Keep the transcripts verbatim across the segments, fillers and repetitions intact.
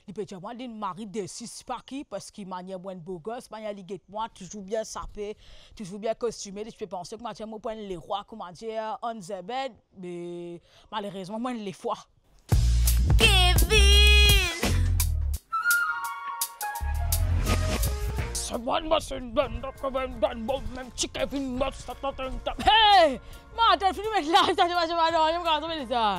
Li pe dir mwa, li mari desi sipa ki, parski manier mo enn bogos, manier li get mwa, touzour bien sape, touzour bien kostime, li ti pe panse koumadir mo pou enn lerwa, koumadir, ann zerbed, me malerezman, mo enn lefwa. Kevin! Sa bann mo, se enn bann, enn bann mo, mem ti Kevin mo, sa, sa, sa, sa. Hey! Mo, tel fini met la, sa, sa, sa, sa, non, mo kapav met sa.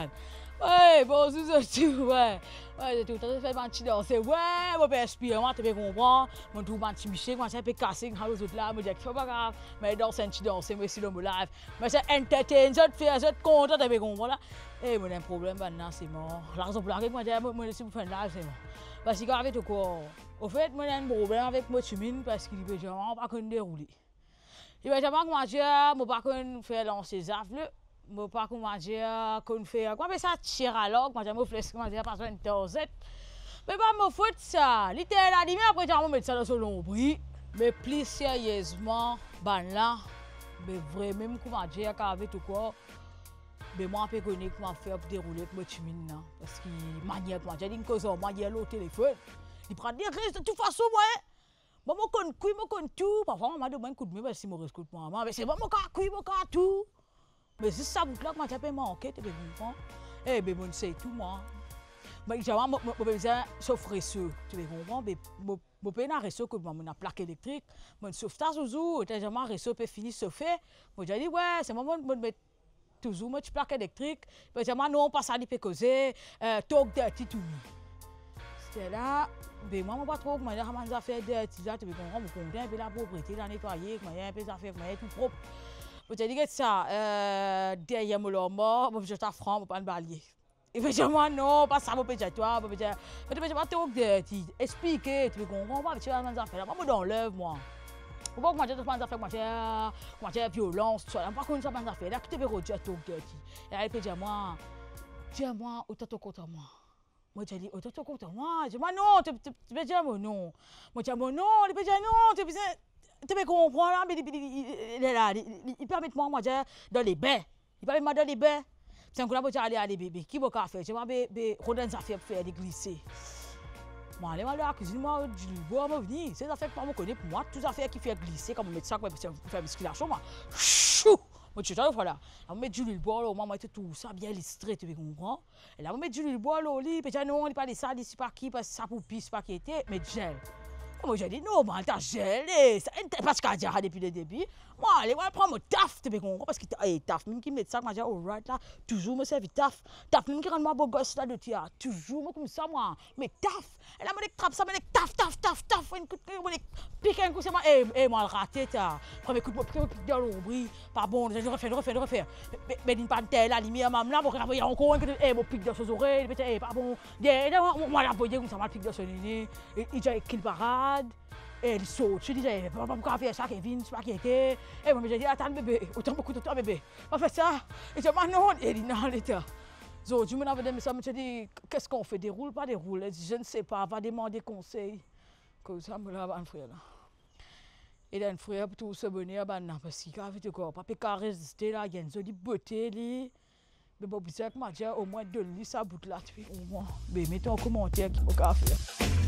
Wey, bonzour zot tou, wey. Wey, zot tou, tann fer bann ti danse. Wey, mo pe inspire mwa, to pe konpran. Mo trouv bann ti misie, koumadir pe kase, mo al zot la, mo dir, pa grav, mo al dans enn ti danse, mo isi lor mo live. Mo ese entertain zot, fer zot kontan, to pe konpran la. E mo ena enn problem, bann la, se mor. Larzan pou laget, mo dir, mo, mo isi pou fer enn live, se mor. Parski kan avek to kor. Anfet, mo ena enn problem avek mo timoun, parski li pe dir mwa, mo pa konn deroule. Li pe dir mwa, koumadir, mo pa konn fer lanse zafle, mo pa, koumadir, konn fer, kouma apel sa, tir a larg, koumadir, mo fles, koumadir, pa zwenn tarzet. Me pa mo fot sa, li tir lalimier, apre dir mwa mo met sa dan so lonbri. Me pli seriezman, bann la, me vremem, koumadir, kan avek to kor, me mwa pe kone kouma fer pou deroule ek mo timoun la, parski manier, koumadir, linn koz ar mwa yer lor telefonn, li pran de risk de tou fason, mwa, Mo, mo konn kwi, mo konn tou. Parfwa, mama donn mwa enn koudme, parski mo res kot mama. Me se bon, mo kav kwi, mo kav tou. Me zis sa bout la, koumadir pe manke, to pe konpran. E be, mo'nn sey tou, mwa. Me, dir mwa, mo, mo, mo pe bizin sof reso, to pe konpran. Be, mo, mo pena reso kot mwa, mo ena plak elektrik. Mo'nn sof sa zouzour, li dir mwa reso pe fini sofe. Mo dir li, wey, se mwa, mo, mo met touzour mo ti plak elektrik, li pe dir mwa, non, pa sa li pe koze, eh, talk dirty to me. Sete la, be mwa, mo pa tro konpran sa bann zafer dirty la, to pe konpran, mo kontan enpe laproprete, lanetwaye, kouma enpe zafer, kouma tou prop. Mo dir li, get sa, eh, deryer mo larmwar, mo pe dir twa fran, mo pa'nn balye. Li pe dir mwa, non, pa sa mo pe dir twa, mo pe dir, mo pe dir twa talk dirty, explike, to pe konpran, mo pa abitie bann zafer la, mwa, mo dan lev, mwa. Mo pa koumadir, bann zafer, koumadir, koumadir violans, tousala, mo pa konn sa bann zafer la, ki to pe rod dir talk dirty. E la, li pe dir mwa, dir mwa, otan to kontan mwa. Mo dir li, otan to kontan mwa. Li dir mwa, non, to, to, to pe dir mo non. Mo dir mo non, li pe dir non, to bizin, to pe konpran la, me li, li, li, li, li, li, li, li pa met mwa, koumadir, dan lebin. Li pa met mwa dan lebin. Ti enn kou la, mo dir, ale, ale, bebe, ki mo kav fer? Ti enn kou la, be, be, rod enn zafer pou fer li glise. Mo ale, mo al dan lakwizinn, mo rod dilwil bwar, mo vini. Se zafer ki mwa mo kone pou mwa, tou zafer ki fer glise, kan mo met sa, kan mo fer miskilasion, mwa. Shou! Mo ti tann fwa la. La, mo met dilwil bwar lor mwa, mo ete tou sa bien listre, to pe konpran. E la, mo met dilwil bwar lor li, li pe dir, non, li pa de sa, li sipa ki, pa sa pou pi, sipa ki ete, met zel. Mo dir li, normal, ta zel, e, sa, enn, pa ti kav dir sa depi le debi. Mo ale, mo al pran mo taf, to pe konpran, parski ta-, e, taf mem ki met sa, koumadir, alright la, touzour mo servi taf. Taf mem ki rann mwa bogos la, doti a, touzour mo koumsa, mwa, met taf. E la, mo nek trap sa, mo nek taf, taf, taf, taf, enn kout, mo nek pik enn kou, se mwa, e, e, mo al rate, ta. Premie kout, mo pik, mo pik dan lonbri, pa bon, refer, refer, refer. Be, be, be, linn pa'nn tir lalimier, mwa la, mo ravoy ankor enn kout, e, mo pik dan so zorey, li pe dir, e, pa bon. Deryer, mo, mo, mo al avoy koumsa, mo al pik dan so nene, e, li dir, e, kil parad, e, li sorti, li dir, e, pa, pa, pa kav fer sa, Kevin, sipa ki ete. E, mo, mo dir, atann, bebe, otan mo kout twa, bebe. Pa fer sa. Li dir mwa non, e, li ena leta. Zordi, mo ena avoy enn mesaz, mo dir li, qu'est-ce qu'on fait, deroul, pa deroul? Li dir, je ne sais pas, va demander conseil. Koz sa, mo la, bann frer la. E enn frer pou trouv so boner, bann la, parski, kav to kor, pa pe kav reziste la, li ena enn zoli bote, li. Me mo bizin, koumadir, omwin donn li sa bout la, to pe konpran. Be, met an komanter ki mo kav fer.